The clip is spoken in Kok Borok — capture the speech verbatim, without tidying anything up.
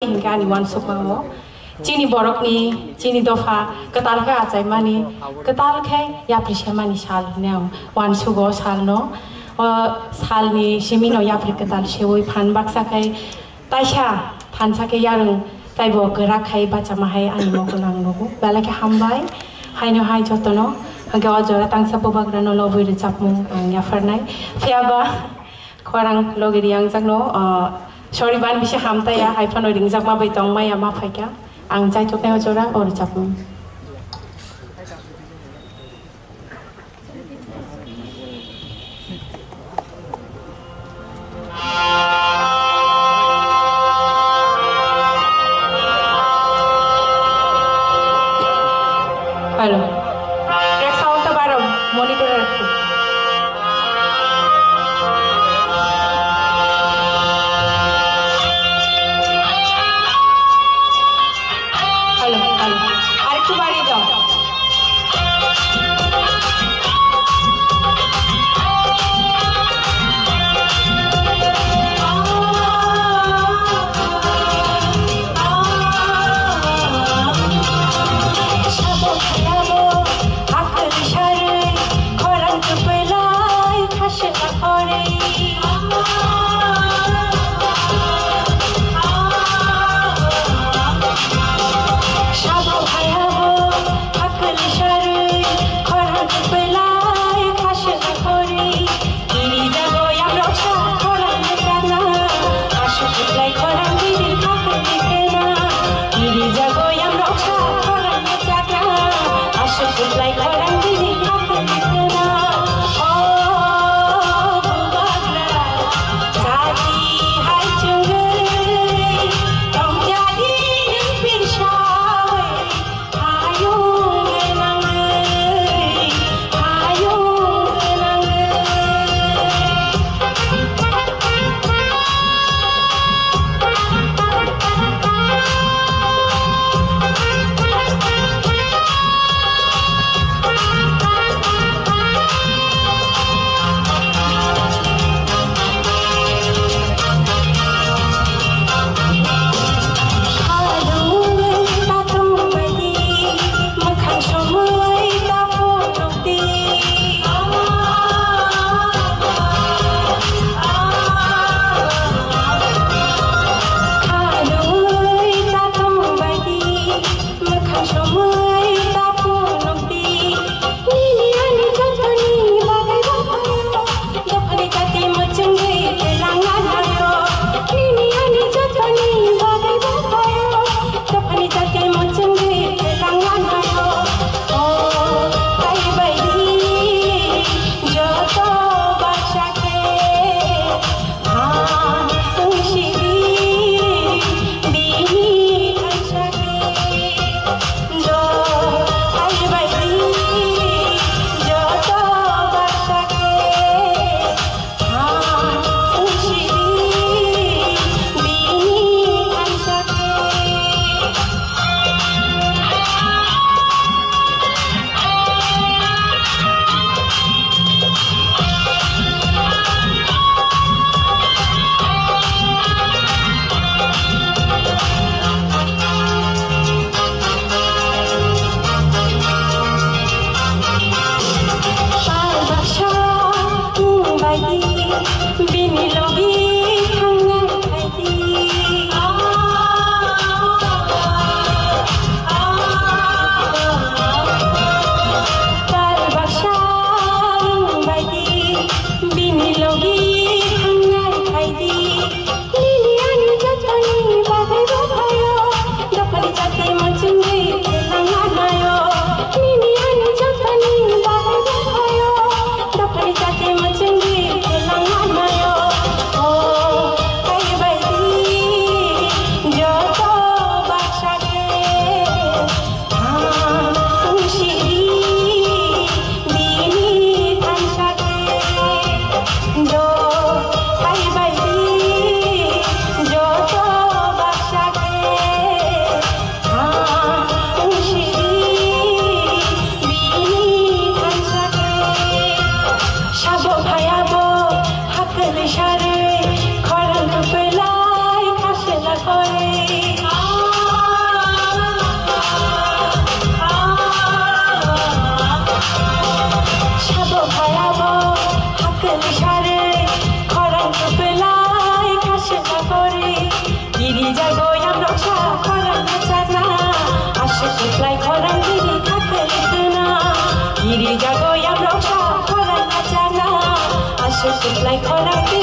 Hinkhe ani uansukma o chini borokni, chini dopha kwtal khe achaimani, kwtal khe yapri semani sal hwnwi ang uansugo o salno. O salni simino yapri kwtal seui phan baksa khai taisa thansa khe yarwng taibo kwrak khai bachama hai ani mokol ang nugo. Belai khe hambai, haino hai jotono. Hwnkhe o jora tangsa bubagrano lobwi rwchapmung ang yapharnai. Phiyaba khorang logi riyangjakno, ah, sorry, ban bisi hamtaya, hai phano ringjakma bai tongmaya ma phaikha. Ang chaituknai o jora o rwchapmung. Hello. Track sound ta baro, monitor e rakho. Hello, hello. Arektu bariye dao. Lai khorang